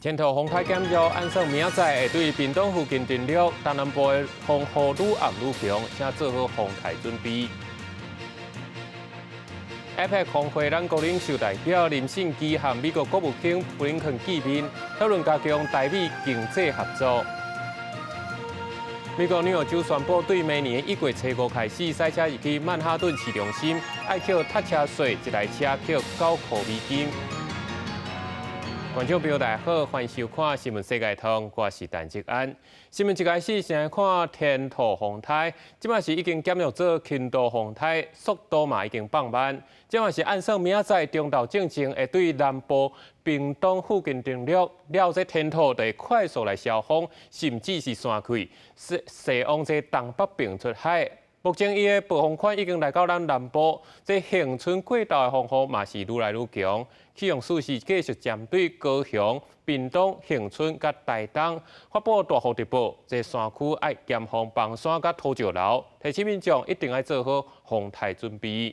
天兔風颱減弱，按算明仔載會對屏東附近登陸，東南部的風雨愈暗愈強，請做好防颱準備。APEC 峰會，咱國領袖代表林信基和美國國務卿布林肯見面，討論加強台美經濟合作。美國紐約州宣布，對明年1月初5開始，駛車入去曼哈頓市中心，愛扣泊車稅，一台車扣9箍美金。觀眾朋友大家好，歡迎收看《新聞世界通》，我是陳志安。新聞一開始先來看天兔風颱，這擺是已經減弱做輕度風颱，速度嘛已經放慢。這擺是按算明仔載中晝進前會對南部屏東附近登陸，了這天兔就會快速來消風，甚至是散去，駛往這東北邊出海。目前伊的暴風圈已經來到咱南部，這恆春過晝的風雨嘛是愈來愈強。氣象署是繼續針對高雄、屏東、恆春佮台東發布大雨特報，這山區愛嚴防崩山佮土石流，提醒民眾一定愛做好防颱準備。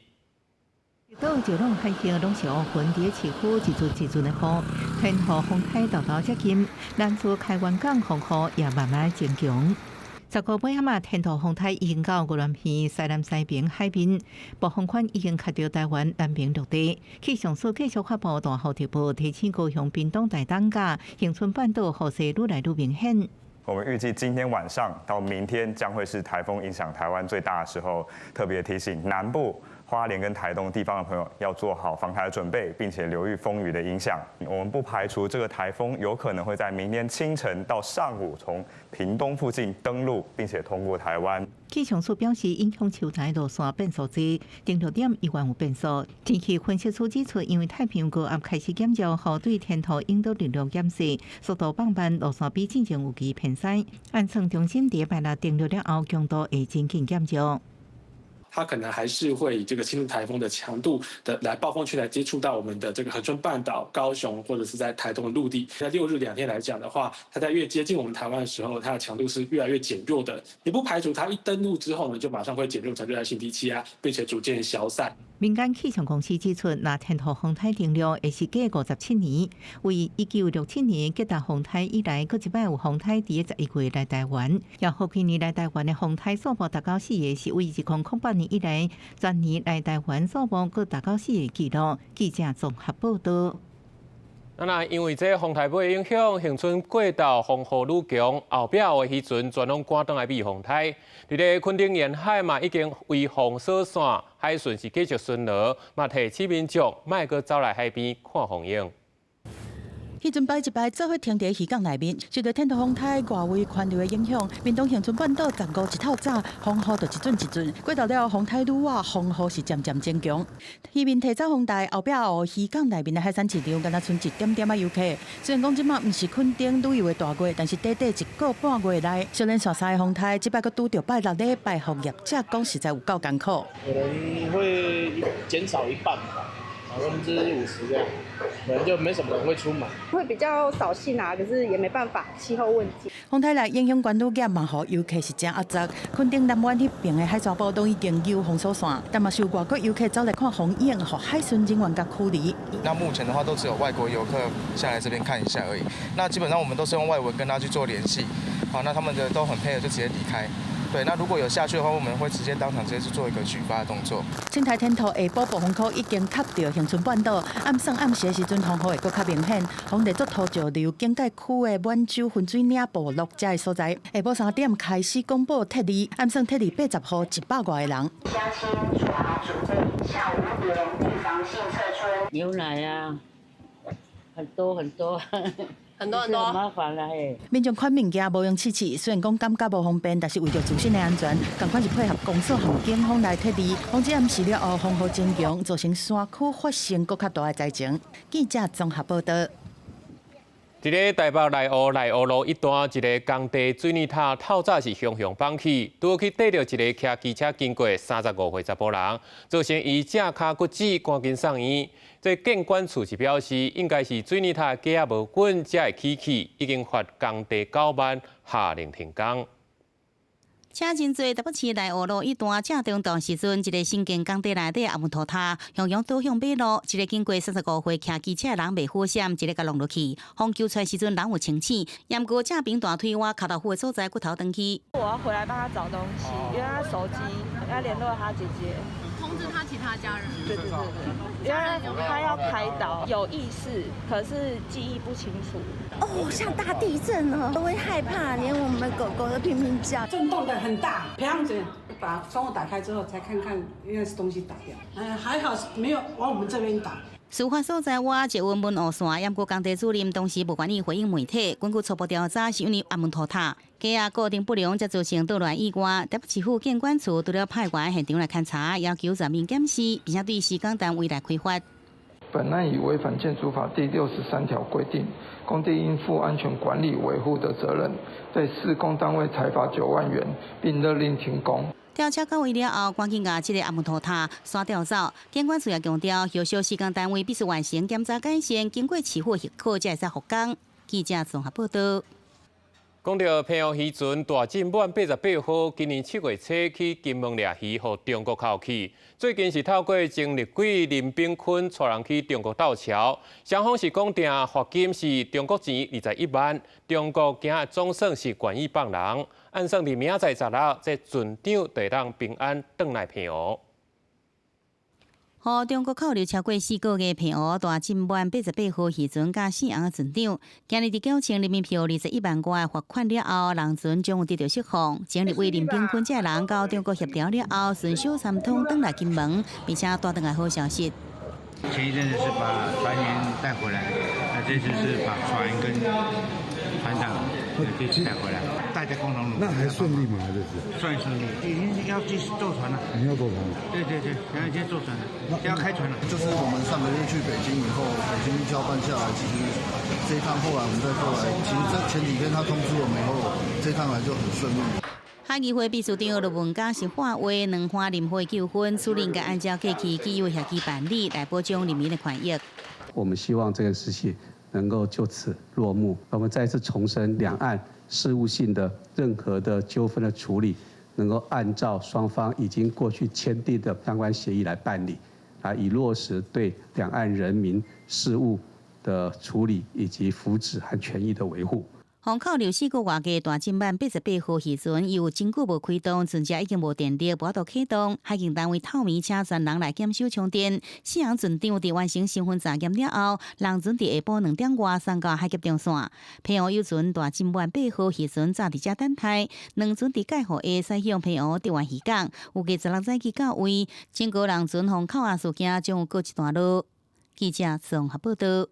島石攏海峡攏是烏雲，佇市區一陣一陣的雨，天兔風颱到到接近，南勢開灣港風雨也慢慢增強。15號尾仔天兔風颱已經到宜蘭縣西南西爿海邊，暴風圈已經卡著台灣南邊陸地。氣象署繼續發布大雨特報，提醒高雄、屏東、台東佮恆春半島雨勢愈來愈明顯。我們預計今天晚上到明天將會是颱風影響台灣最大的時候，特別提醒南部花蓮跟台東地方的朋友要做好防台的準備，並且留意風雨的影響。我們不排除這個颱風有可能會在明天清晨到上午從屏東附近登陸，並且通過台灣。氣象署表示，影響秋台路線變數濟，登陸點依然有變數。天氣分析師指出，因為太平洋高壓開始減弱，予對天兔引導力量減細，速度放慢，路線比之前預期偏西。按算中心佇拜六登陸了後，強度會漸漸減弱。它可能還是會以這個輕度颱風的強度的來暴風圈來接觸到我們的這個恆春半島、高雄或者是在台東的陸地。在6日2天來講的話，它在越接近我們台灣的時候，它的強度是越來越減弱的。也不排除它一登陸之後呢，就馬上會減弱成熱帶性低氣壓，並且逐漸消散。民間氣象公司指出，若天兔風颱登陸會是隔57年，為1967年吉達風颱以來，閣一擺有風颱佇11月來台灣。也好幾年來台灣的風颱數目達到四個，是為2008年以來全年來台灣數目閣達到四個紀錄。記者綜合報道。那因為這風颱尾影響，恆春過晝風雨愈強，後壁的漁船全攏趕轉來避風颱。佇咧墾丁沿海嘛，已經圍封鎖線，海巡是繼續巡邏，嘛提醒民眾莫閣走來海邊看風湧。彼陣擺一擺做伙停佇漁港內面，受著天兔風颱外圍環流的影響，屏東恆春半島15一透早風雨就一陣一陣，過晝了風颱愈倚，風雨是漸漸增強。漁民提早風台後壁湖漁港內面的海產市場，敢若賰一點點仔遊客。雖然講這馬毋是墾丁旅遊的大月，但是短短一個半月內，小連續三个風颱，這擺閣拄著拜六禮拜，予業者講實在有夠艱苦。可能會減少一半吧，50%這樣，可能就沒什麼人會出門。會比較掃興啊，可是也沒辦法，氣候問題。風颱來影響觀旅業嘛，予遊客是誠壓榨。墾丁南灣彼爿的海沙埔攏已經有封鎖線，但嘛是有外國遊客走來看風湧，予海巡人員共驅離。那目前的話，都只有外國遊客下來這邊看一下而已。那基本上我們都是用外文跟他去做聯繫，好，那他們的都很配合，就直接離開。對，那如果有下去的話，我們會直接當場直接去做一個舉發的動作。清台天兔下晡暴風區已經卡著恆春半島，暗算暗時的時陣風雨會閣較明顯。風力做土石流警戒區的滿洲分水嶺部落這个所在，下晡3點開始廣播撤離，暗算撤離80戶100外個人。鄉親做好準備，下午5點預防性撤出。牛奶啊，很多很多。很多很多，麻煩啦嘿。民眾款物件無閒試試，雖然講感覺無方便，但是為著自身的安全，仝款是配合公所和警方來撤離。防止暗時了後風雨增強，造成山區發生閣較大的災情。記者綜合報道。佇咧台北內湖內湖路一段，一个工地水泥塔透早是雄雄崩去，拄好去硩著一个騎機車經過35歲查埔人，造成伊正跤骨折，趕緊送院。這建管處是表示，應該是水泥塔架仔無穩，才會起去，已經罰工地9萬，下令停工。車真濟，台北市內湖路一段正中晝時陣，一个新建工地內底阿門塗塌，向向倒向馬路，一个經過35歲騎機車的人袂好閃，一个共弄落去。風救出來時陣，人有清醒，毋過正平大腿倚跤頭趺的所在骨頭斷去。我要回來幫他找東西，因為他手機要聯絡他姐姐，通知他其他家人。對對對對，因為他要開刀，有意識，可是記憶不清楚。哦，像大地震哦，都會害怕，連我們狗狗都拼命叫。震動的很大，砰這樣，把窗戶打開之後，才看看，應該是東西打掉。哎，還好沒有往我們這邊打。事發所在倚捷運文湖線，毋過工地主任當時無願意回應媒體。根據初步調查，是因為阿門塗塌，架仔固定不良，才造成倒亂意外。台北市府建管處除了派員現場來勘查，要求全面檢視，並且對施工單位來開罰。本案以違反建築法第63條規定，工地應負安全管理維護的責任，對施工單位裁罰9萬元，並勒令停工。調查到位了後，趕緊共這个阿門塗塌刷掉走。建管處也強調，後續施工單位必須完成檢查改善，經過市府許可才會使復工。記者綜合報道。講到澎湖漁船大進滿88號，今年7月初去金門掠魚，予中國扣去。最近是透過前立委林炳坤帶人去中國鬥撨，雙方是講定罰金是中國錢21萬，中國今仔總算是願意放人。按算佇明仔載16，這船長就會當平安轉來澎湖。予中國扣留超過4個月澎湖大進滿88號漁船佮四紅船長，今日佇繳清人民幣21萬外罰款了後，人船將會得到釋放。前立委林炳坤這人到中國協調了後，順小三通轉來金門，並且帶轉來好消息。前一陣子是把船員帶回來，那這次是把船跟船長這次帶回來，大家共同努力。那還順利嗎？這次算順利，已經要繼續坐船了。你要坐船了？對對對，現在已經坐船了，要開船了。就是我們上個月去北京以後，北京交辦下來，其實這一趟後來我們再過來，其實這前幾天他通知我們以後，這趟來就很順利。海基會秘書長盧文嘉是話話，兩岸任何糾紛，處理應該按照過去既有協議辦理，來保障人民的權益。我們希望這件事情能夠就此落幕。我們再次重申，兩岸事務性的任何的糾紛的處理，能夠按照雙方已經過去簽訂的相關協議來辦理，啊，以落實對兩岸人民事務的處理以及福祉和權益的維護。予扣留4個外的大進滿88號漁船，有真久無開動，船隻已經無電力，無法度啟動。海警單位透暝請專人來檢修充電。四紅船長佇完成身份查驗了後，人船佇下晡2點外送到海峽中線。澎湖遊船大進滿8號漁船早佇遮等待，兩船佇蓋雨下駛向澎湖竹灣漁港，預計16早起到位。整個人船予扣押事件將有告一段落。記者綜合報道。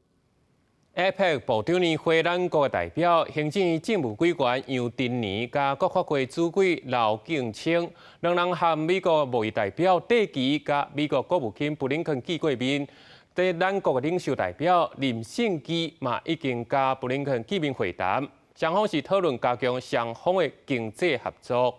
APEC 部長年會，咱國代表行政院政務委員楊振寧佮國發會主委劉建清，兩人和美國貿易代表戴琪佮美國國務卿布林肯見過面。佇咱國的領袖代表林勝基嘛已經佮布林肯見面會談，雙方是討論加強雙方的經濟合作。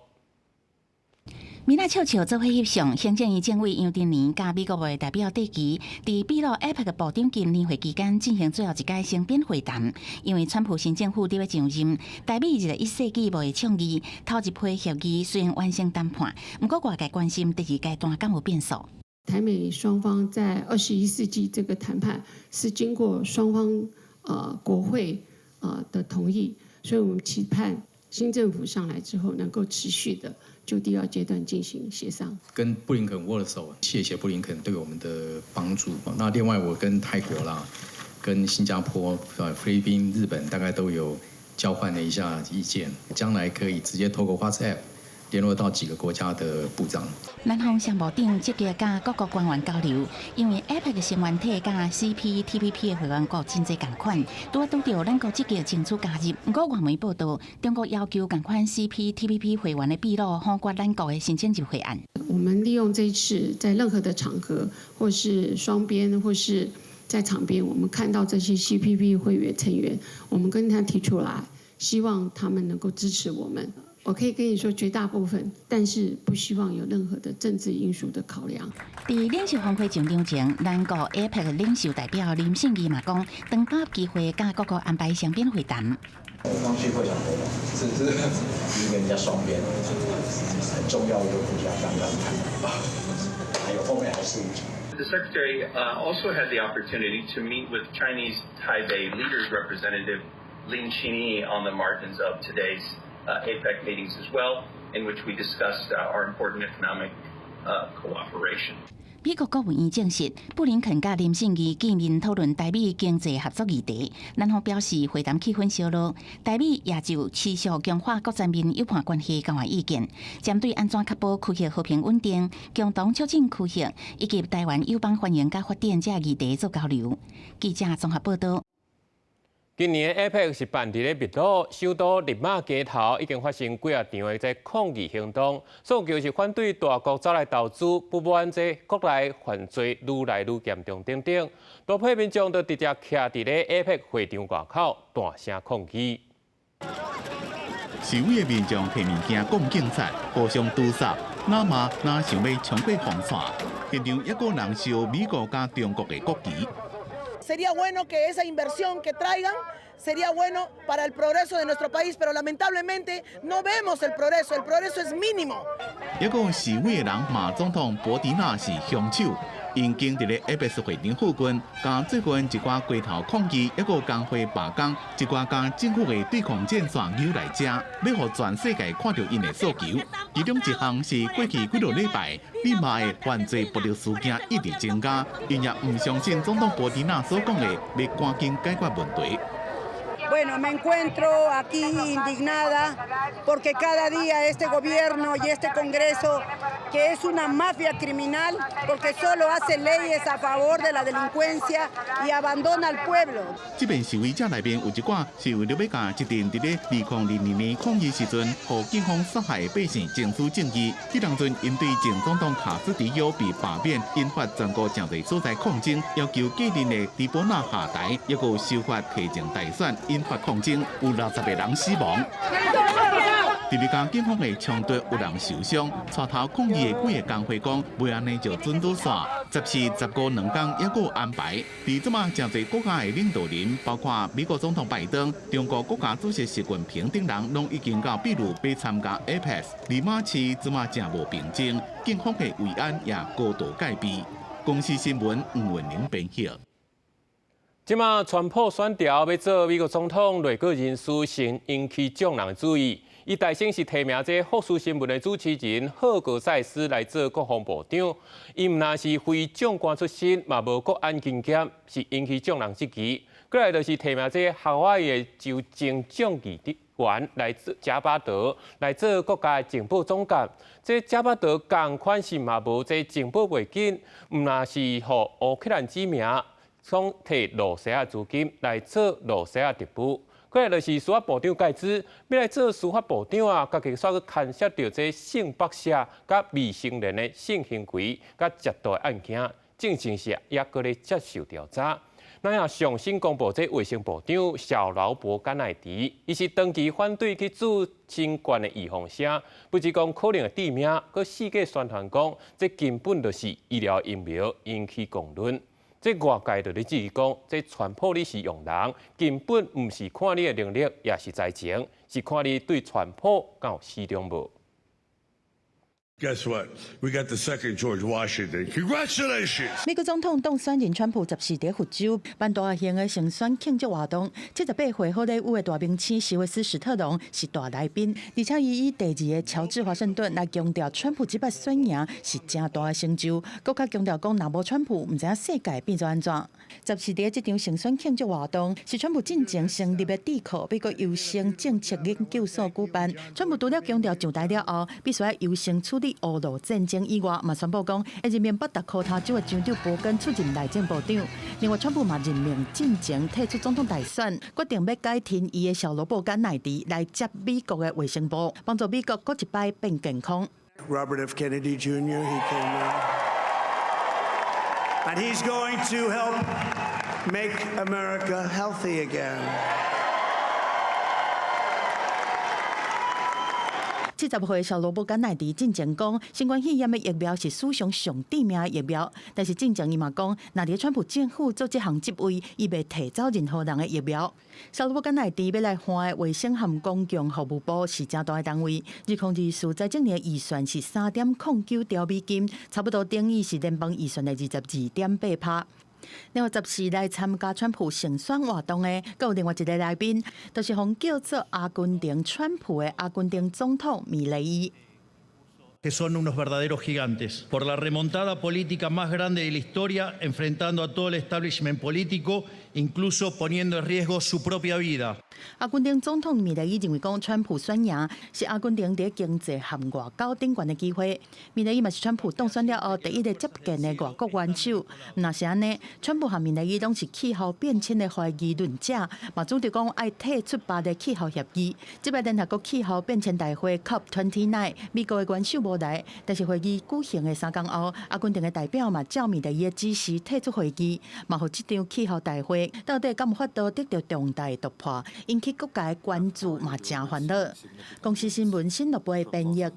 明仔笑笑做伙翕相，行政院政委楊振寧佮美國貿易代表戴琪，佇秘魯 APEC 部長級年會期間進行最後一擺雙邊會談。因為川普新政府佇欲上任，台美21世紀貿易倡議頭一批協議雖然完成談判，毋過外界關心第二階段敢有變數。台美雙方在21世紀這個談判是經過雙方國會的同意，所以我們期盼新政府上來之後能夠持續的就第二階段進行協商。跟布林肯握了手，謝謝布林肯對我們的幫助。那另外我跟泰國啦、跟新加坡、菲律賓、日本大概都有交換了一下意見，將來可以直接透過 WhatsApp 聯絡到幾個國家的部長。南方商務長積極佮各國官員交流，因為 APEC 的成員體佮 CPTPP 的會員國真濟仝款，拄仔拄著咱國積極爭取加入。毋過外媒報道，中國要求仝款 CPTPP 會員的秘魯否決咱國的申請入會案。我們利用這一次，在任何的場合，或是雙邊，或是在場邊，我們看到這些 CPTPP 會員成員，我們跟他提出來，希望他們能夠支持我們。我可以跟你說絕大部分，但是不希望有任何的政治因素的考量。佇領袖峰會上場前，咱國 APEC 領袖代表林勝基嘛講，當把握機會佮各國安排雙邊會談。剛去會場活動，是是是跟人家雙邊，很重要一個國家剛剛談，還有後面還是五場。 The Secretary also had the opportunity to meet with Chinese Taipei leaders representative Lin Xinyi on the margins of today's APEC meetings as well, in which we discussed our important economic cooperation. 美國國務院證實，布林肯佮林信義見面討論台美經濟合作議題。南方表示會談氣氛燒熱，台美也就持續強化各層面友伴關係交換意見，針對按怎確保區域和平穩定、共同促進區域以及台灣友邦繁榮佮發展這議題做交流。記者綜合報道。今年的 APEC 是辦佇咧秘魯首都利馬街頭，已經發生幾仔場的這抗議行動，訴求是反對大國走來投資，不滿這國內犯罪愈來愈嚴重等等。大批民眾都直接徛佇咧 APEC 會場外口大聲抗議。示威的民眾提物件摃警察，互相堵殺，若罵若想欲衝過防線。現場猶閣有人燒美國佮中國的國旗。 Sería bueno que esa inversión que traigan sería bueno para el progreso de nuestro país, pero lamentablemente no vemos el progreso, el progreso es mínimo。猶閣有示威的人罵總統博迪納是兇手，𪜶堅佇咧 APEC 會場附近，佮最近一寡街頭抗議，猶閣工會罷工，一寡佮政府的對抗戰線扭來遮，欲予全世界看著𪜶的訴求。其中一項是過去幾落禮拜，利馬的犯罪暴力事件一直增加，𪜶也毋相信總統博迪納所講的，欲趕緊解決問題。 Bueno, me encuentro aquí indignada porque cada día este gobierno y este Congreso, que es una mafia criminal, porque solo hace leyes a favor de la delincuencia y abandona al pueblo。這邊示威者內面有一寡是為著欲共這陣佇咧2022年抗議時陣，予警方殺害的百姓爭取正義。彼當陣𪜶對前總統卡斯迪奧被罷免，引發全國誠濟所在抗爭，要求繼任的迪波納下台，猶閣修法提前大選，引發抗爭，有60個人死亡。佇咧佮警方的衝突，有人受傷。帶頭抗議的幾个工會講，袂按呢就準倒煞。14、15兩工猶閣有安排。佇這馬誠濟國家的領導人，包括美國總統拜登、中國國家主席習近平等人，攏已經到秘魯欲參加 APEC。利馬市這馬誠無平靜，警方的維安也高度戒備。公視新聞吳文玲編譯。這馬川普選調欲做美國總統內閣人事，先引起眾人的注意。伊大先是提名這福斯新聞的主持人赫格塞斯來做國防部長。伊毋但是非將官出身，嘛無國安經驗，是引起眾人質疑。過來就是提名這夏威夷的州前眾議員來做賈巴德來做國家情報總監。這賈巴德仝款是嘛無這情報背景，毋但是予烏克蘭指名，創提羅西亞資金來做羅西亞特務。過來就是司法部長蓋茲，欲來做司法部長啊，家己煞閣牽涉著這性剝削佮未成年的性行為佮賊盜案件，進前是猶閣咧接受調查。那也上新公布這衛生部長小勞勃甘乃迪，伊是長期反對去注新冠的預防針，不只講可能會致命，閣四界宣傳講這根本就是醫療陰謀，引起公論。這外界就咧質疑講，這川普你是用人，根本毋是看你的能力，也是才情，是看你對川普敢有死忠無。 Guess what? We got the second George Washington. Congratulations! 美國總統當選人川普14佇佛州辦大型的勝選慶祝活動，78歲好萊塢的大明星史維斯史特龍是大來賓，而且伊以第二个喬治華盛頓來強調川普這擺選贏是誠大的成就，閣較強調講，若無川普，毋知影世界變做按怎。14佇這場勝選慶祝活動是川普進前成立的智庫美國優先政策研究所舉辦。川普除了強調上台了後，必須愛優先處理烏俄戰爭以外，嘛宣布講會任命北達科他州的州長伯根出任內政部長。另外，川普嘛任命進前退出總統大選，決定欲改聽伊的小蘿蔔甘乃迪來接美國的衛生部，幫助美國閣一擺變健康。 Robert F. Kennedy Jr. He came in. And he's going to help make America healthy again. 70歲小羅伯甘迺迪進前講，新冠肺炎的疫苗是史上上致命的疫苗，但是進前伊嘛講，若佇川普政府做這項職位，伊袂提走任何人的疫苗。小羅伯甘迺迪欲來換的衛生和公共服務部是誠大的單位，2024財政年預算是3.09兆美金，差不多等於是聯邦預算的22.8%。另外，14來參加川普勝選活動的，閣有另外一个來賓，就是予叫做阿根廷川普的阿根廷總統米雷伊。 Que son unos verdaderos gigantes, por la remontada política más grande de la historia, enfrentando a todo el establishment político, incluso poniendo en riesgo su propia vida. 阿根廷總統米雷伊認為講，川普選贏是阿根廷佇經濟和外交頂懸的機會。米雷伊嘛是川普當選了後第一个接見的外國元首。若是按呢，川普和米雷伊攏是氣候變遷的懷疑論者，嘛主張講愛退出巴黎氣候協議。這擺聯合國氣候變遷大會 COP29，美國的元首無來，但是會議舉行的3工後，阿根廷的代表嘛照米雷伊的指示退出會議，嘛予這場氣候大會到底敢有法度得著重大突破，引起各界關注嘛誠煩惱。公視新聞新樂貝編譯。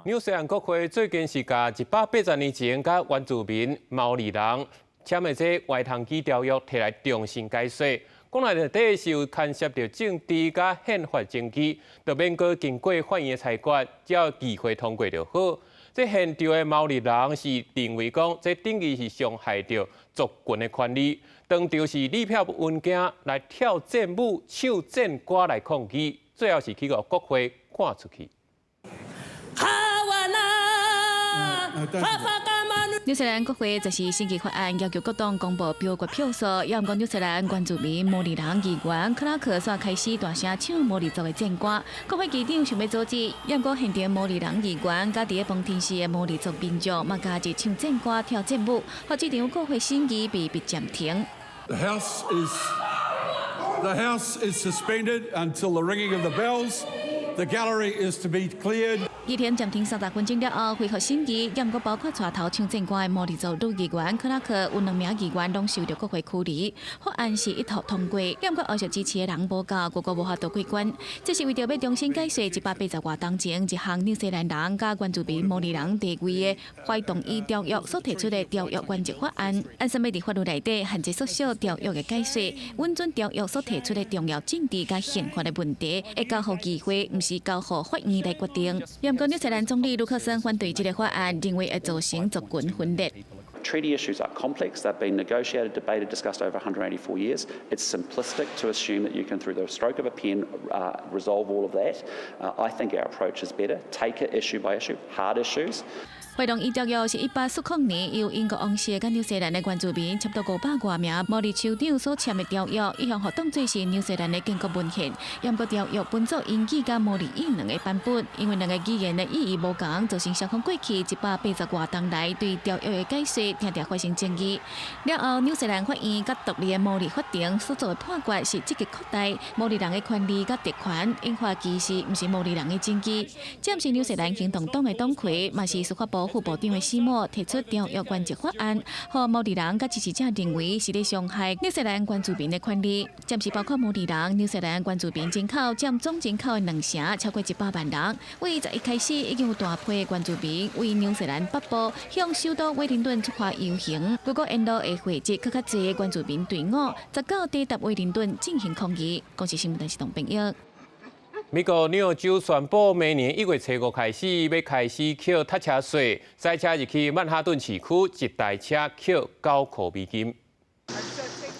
紐西蘭國會最近是共180年前佮原住民毛利人簽的這懷唐伊條約提來重新解說。講來內底是有牽涉著政治佮憲法爭議，就免閣經過法院的裁決，只要議會通過就好。這現場的毛利人是認為講，這等於是傷害著族群的權利，當場是撕破文件來跳戰舞、唱戰歌來抗議，最後是去予國會趕出去。紐西蘭國會14審議法案，要求各黨公布表決票數。也毋過紐西蘭原住民毛利人議員克拉克煞開始大聲唱毛利族的戰歌。國會議長想欲阻止，也毋過現場毛利人議員佮佇咧旁聽席的毛利族民眾嘛加入唱戰歌、跳戰舞，予這場國會審議被迫暫停。 The House is suspended until the ringing of the bells. The gallery is to be cleared. 議庭暫停30分鐘了後，恢復審議，也毋過包括帶頭唱戰歌的毛利族女議員克拉克，有兩名議員攏受著國會驅離。法案是一頭通過，也毋過後續支持的人無夠，閣閣無法度過關。這是為著欲重新解說180外冬前一項紐西蘭人佮原住民毛利人地位的懷同意條約所提出的條約原則法案，按啥欲佇法律內底限制縮小條約的解說，允准條約所提出的重要政治佮憲法的問題，會交予議會，毋是交予法院來決定。毋過紐西蘭總理盧克森反對這个法案，認為會造成族群分裂。 Treaty issues are complex. They've been negotiated, debated, discussed over 184 years. It's simplistic to assume that you can, through the stroke of a pen, resolve all of that. I think our approach is better. Take it issue by issue, hard issues. 懷同意條約是1840年由英國王室佮紐西蘭的原住民差不多500外名毛利酋長所簽的條約，一向予當做是紐西蘭的建國文獻。毋過條約分做英語佮毛利語兩个版本，因為兩个語言的意義無仝，造成雙方過去180外冬來對條約的解說定定發生爭議。了後，紐西蘭法院佮獨立的毛利法庭所做的判決是積極擴大毛利人的權利佮特權，引發歧視毋是毛利人的爭議。這毋是紐西蘭行動黨的黨魁，嘛是司法部副部長的史莫提出條約原則法案，予毛利人佮支持者認為是咧傷害紐西蘭原住民的權利。這毋是包括毛利人、紐西蘭原住民人口佔總人口的2成，超過100萬人。為11開始，已經有大批原住民為紐西蘭北部向首都威靈頓出發遊行。不過沿路會匯集閣較濟的原住民隊伍，19抵達威靈頓進行抗議。公視新聞電視董編譯。美國紐約州宣布，明年1月初5開始，欲開始扣塞車稅，塞車入去曼哈頓市區，一台車扣9塊美金。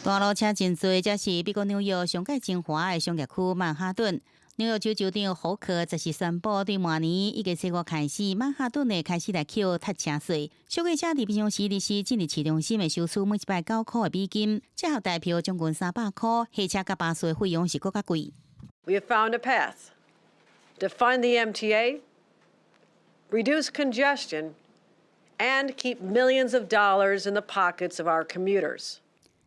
大路車真濟，這是美國紐約上蓋精華的商業區曼哈頓。紐約州州長霍克14宣布，對明年1月初5開始，曼哈頓會開始來扣塞車稅。小客車佇平常時日進入市中心會收取每一擺9塊的美金，折合台票將近300塊，火車佮巴士的費用是閣較貴。 We have found a path to fund the MTA, reduce congestion, and keep millions of dollars in the pockets of our commuters.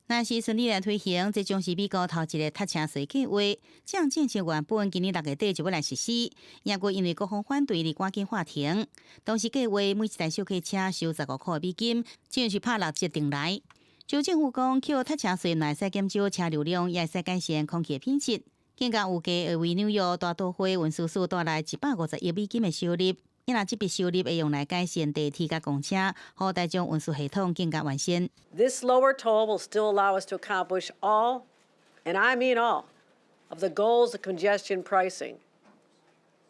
若是順利來推行，這將是美國頭一个塞車稅計劃。這項政策原本今年6月底就欲來實施，也過因為各方反對而趕緊喊停。當時計劃每一台小客車收15塊美金，這樣是拍6折定來。州政府講，扣塞車稅會使減少車流量，也會使改善空氣的品質。更加預計會為紐約大都會運輸署帶來150億美金的收入。因為這筆收入會用來改善地鐵佮公車，予大眾運輸系統更加完善。 This lower toll will still allow us to accomplish all, and I mean all, of the goals of congestion pricing.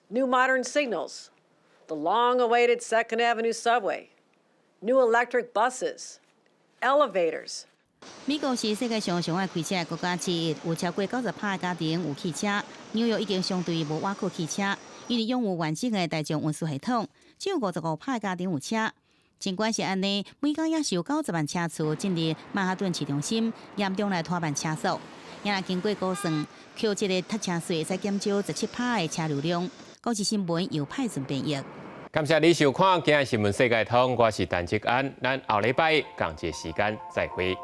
New modern signals, the long-awaited Second Avenue subway, new electric buses, elevators. 美國是世界上上愛開車的國家之一，有超過90%的家庭有汽車。紐約已經相對無倚靠汽車，因為擁有完整的大眾運輸系統，只有55%的家庭有車。儘管是按呢，每工也是有90萬車次進入曼哈頓市中心，嚴重來拖慢車速。也若經過估算，扣這个塞車稅會使減少17%的車流量。公視新聞由派順編譯。感謝你收看《今日新聞世界通》，我是陳吉安，咱後禮拜仝一个時間再會。